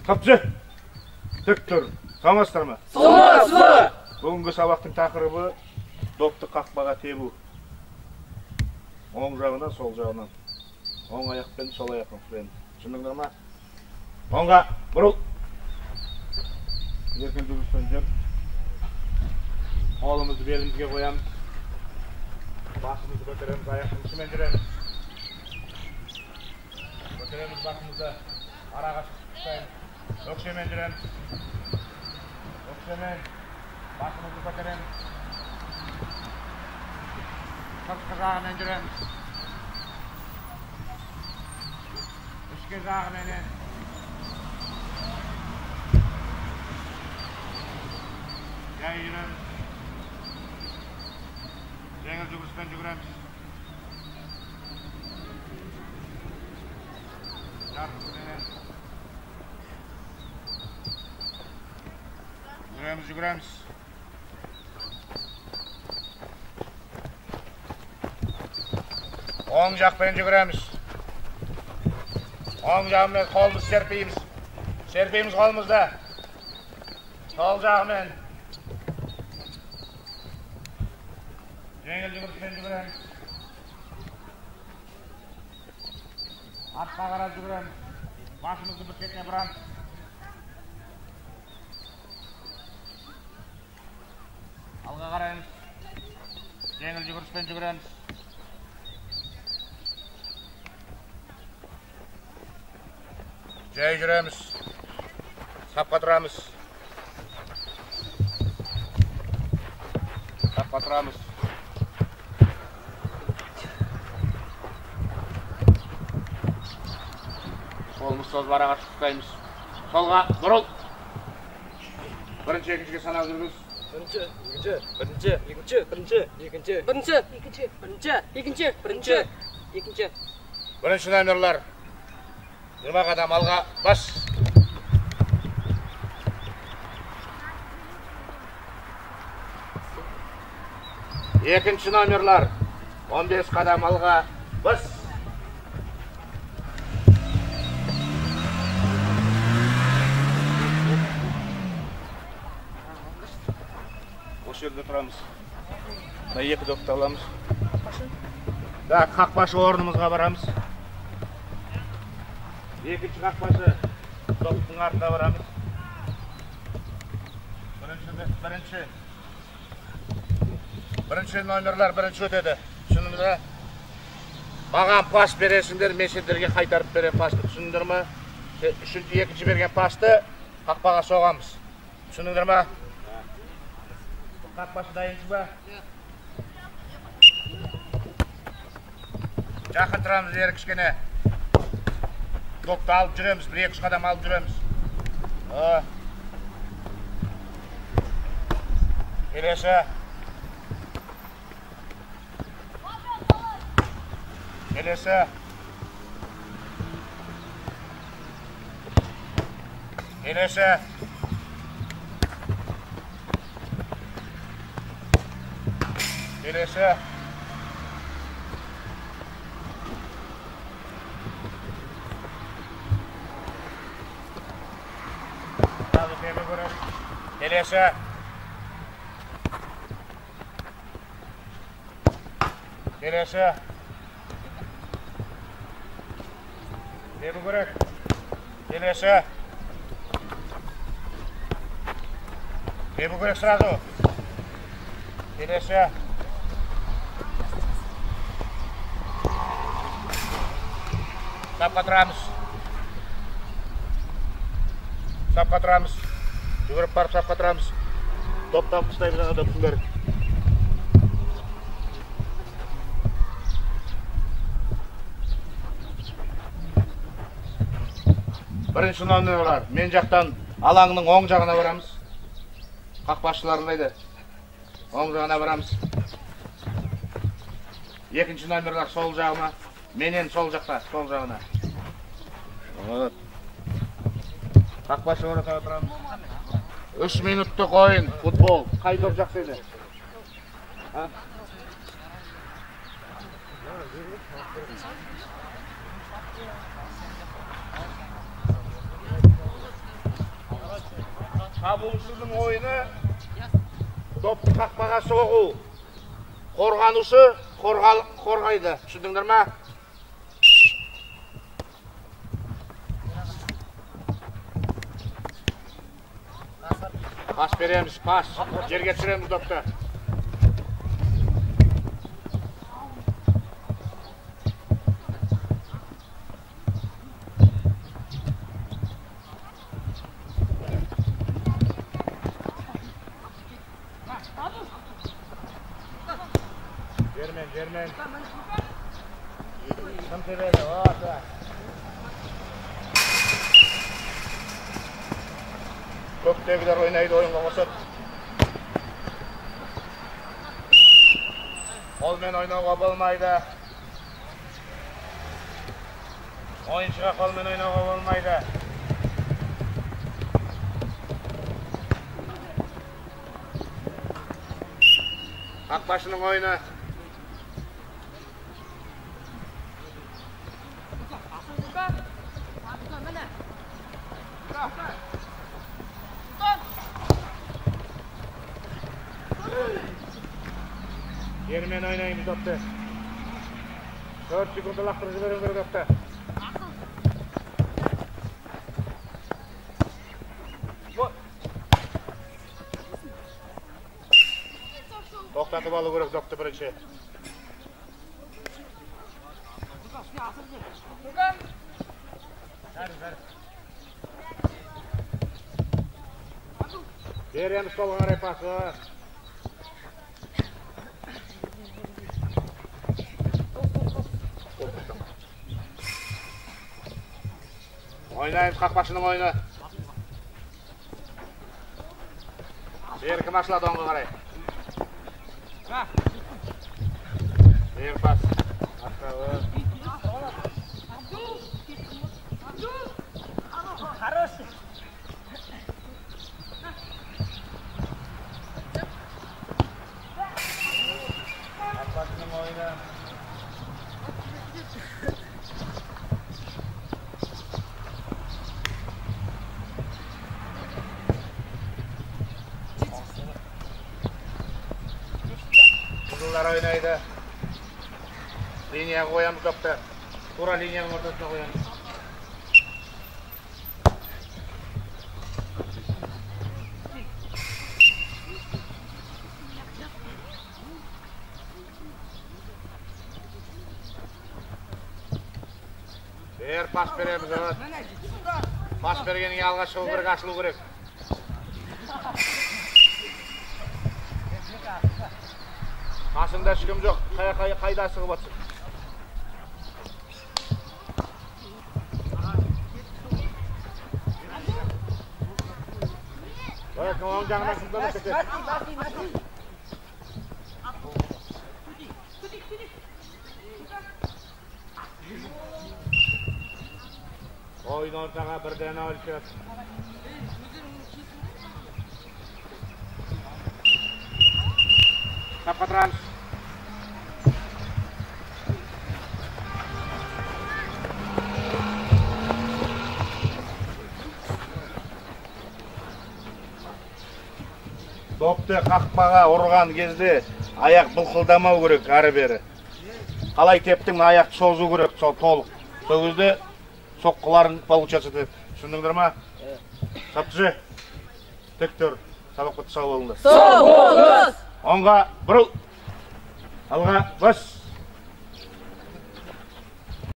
Сап түзе. Тік тұр. Саламатсыздар ма? Саламатсыз ба? Бүгінгі сабақтың тақырыбы допты қақпаға тебу. Оң жағынан, сол жағынан. Оң аяқпен, сол аяқпен. Түсіндіңдер ма? Оңға бұрыл. Еркін жүгіріспен жүр. Қолымызды белімізге қоямыз. Басымызды көтереміз, аяқтың ішімен жүреміз. Көтереміз басымызды, араға ұстаймыз. Өкшемен жүреміз. Өкшемен басымызды көтереміз. Сыртқы жағымен жүреміз. Ішкі жағыменен. Жай жүреміз. Жеңіл жүгіріспен жүгіреміз. Жартысыменен. Жүгіреміз, жүгіреміз. Оң жақпен жүгіреміз. Оң жағымен қолымызды серпейміз. Серпейміз қолымызды. Сол жағымен. Жеңіл жүгіріспен жүгіреміз. Артқа қарап жүгіреміз. Басымызды бір шетіне бұрамыз. Алға қараймыз. Жеңіл жүгіріспен жүгіреміз. Жай жүреміз. Сапқа тұрамыз. Сапқа тұрамыз. Қолымыз созып араға ұстаймыз. Солға бұрыл. Бірінші, екіншіге санап жүргіз. Бірінші, екінші, бірінші, екінші, бірінші, екінші, бірінші, екінші, бірінші, екінші, бірінші, екінші. Бірінші номерлар. 20 қадам алға бас. Екінші номерлар. 15 қадам алға бас. Осы жерде тұрамыз. Мына екі допты аламыз. Да, қақпашы орнымызға барамыз. Екінші қақпашы доптың артына барамыз. Бірінші номерлар бірінші өтеді. Түсіндіңіз бе? Маған пас бересіңдер, мен сендерге қайтарып беремін пасты. Түсіндіңдер ме? Үшінші, екінші берген пасты қақпаға соғамыз. Түсіндіңдер ме? Қақпашы дайынсыз ба? Жақын тұрамыз бері кішкене. Допты алып жүреміз, бір екі-үш қадам алып жүреміз. Келесі. Келесі. Келесі. Келесі. Келесі. Келесі. Тебу керек. Келесі. Тебу керек сразу. Келесі. Сапқа тұрамыз. Сапқа тұрамыз. Жүгіріп барып сапқа тұрамыз. Допты алып тастаймыз ана доптың бәрін. Бірінші номерлар. Мен жақтан алаңның оң жағына барамыз. Қақпашылар қайда? Оң жағына барамыз. Екінші номерлар сол жағына. Менен сол жақта, сол жағына. Вот. Қақпашы ортаға тұрамыз. 3 минуттық ойын, футбол. Қай доп жақсы еді? Шабуылшының ойыны допты қақпаға соғу. Қорғанушы қорғайды. Түсіндіңдер ме? Пас береміз, пас. Жерге түсіреміз допты. Жермен, жермен. Кім тебеді? О, көктегілер ойнайды, ойынға қосады. Қолмен ойнауға болмайды. Ойыншыға қолмен ойнауға болмайды. Қақпашының ойыны. Жермен ойнаймыз допты. 4 секунд лақтырып жіберуім керек допты. Тоқтатып алу керек допты бірінші. Береміз солға қарай пасы. Ойнаймыз қақпашының ойыны. Бері кім ашылады оңға қарай? Бері пас. Артқы. Хороший. Қақпашының ойыны. Қызылдар ойнайды. Линияға қоямыз допты. Тура линияның ортасына қоямыз. Бер пас береміз. Пас бергенге алға шығу керек, ашылу керек. Қасыңда ешкім жоқ. Қайда асығып атсың? Оң жағынан сызданып кетеді. Ойын ортаға бірден өлшеп. Сапқа тұрамыз. Допты қақпаға ұрған кезде аяқ былқылдамау керек әрі-бері. Қалай тептің, аяқты созу керек, сол толық. Сол кезде соққыларын получаться етеді. Түсіндіңдер ма? Сап түзе. Тік тұр. Сабақ бітті, сау болыңдар. Сау болыңыз. Оңға бұрыл. Алға бас.